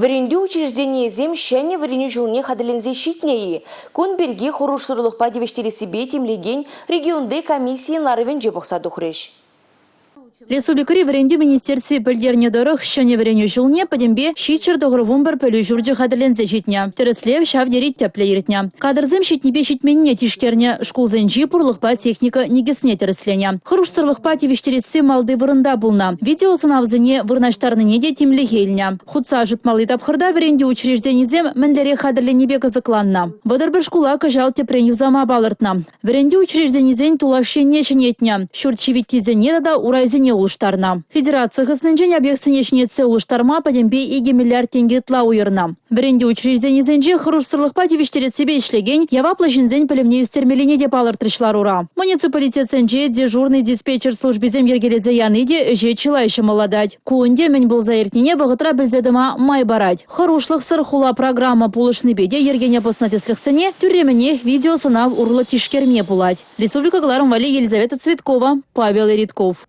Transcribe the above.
Вӗрентӳ учрежденийӗсем ҫӗнӗ вӗренӳ ҫулне хатӗрленсе ҫитнӗ-и? Кун пирки хӑрушсӑрлӑхпа тивӗҫтерессипе тимлекен регионти комиссийӗн ларӑвӗнче пӑхса тухрӗҫ. Республикӑри вӗрентӳ министерстви пӗлтернӗ тӑрӑх, ҫӗнӗ вӗренӳ ҫулне пӗтӗмпе 791 пӗлӳ ҫурчӗ хатӗрленсе ҫитнӗ. Тӗрӗслев ҫав тери тӗплӗ иртнӗ. Кадрсем ҫитнипе ҫитменнине тишкернӗ, шкулсенчи пурлӑхпа техника никӗсне тӗрӗсленӗ. Хӑрушсӑрлӑхпа тивӗҫтересси малти вырӑнта пулнӑ. Видеосӑнавсене вырнаҫтарнине те тимлӗхе илнӗ. Хутса ӑшӑтмалли тапхӑрта вӗрентӳ учрежденисем мӗнлерех хатӗрленнипе кӑсӑкланнӑ. 31 шкула кӑҫал тӗпрен юсама палӑртнӑ. Вӗрентӳ учрежденисен тулаш енне ҫӗнетнӗ, ҫурт ҫивиттисене тата урайсене улӑштарнӑ. Федераци хыснинчен объектсене ҫӗнетсе улӑштарма пӗтӗмпе 2 миллиард тенкӗ ытла уйӑрнӑ. Вӗрентӳ учрежденисенче хӑрушсӑрлӑхпа тивӗҫтерессипе ӗҫлекен яваплӑ ҫынсен пӗлӗвне ӳстермеллине те палӑртрӗҫ ларура. Муниципалитетсенче дежурнӑй диспетчер службисем йӗркелесе яни те ӗҫе чылай ҫӑмӑллатать. Ку ӗнтӗ мӗн пулса иртнине вӑхӑтра пӗлсе тӑма май парать. Хӑрушлӑхсӑр хула программа пулӑшнипе те йӗркене пӑснӑ тӗслӗхсене тӳрремӗнех видеосӑнав урлӑ тишкерме пулать. Республика кӑларӑм валли Елизавета Цветкова, Павел Иритков.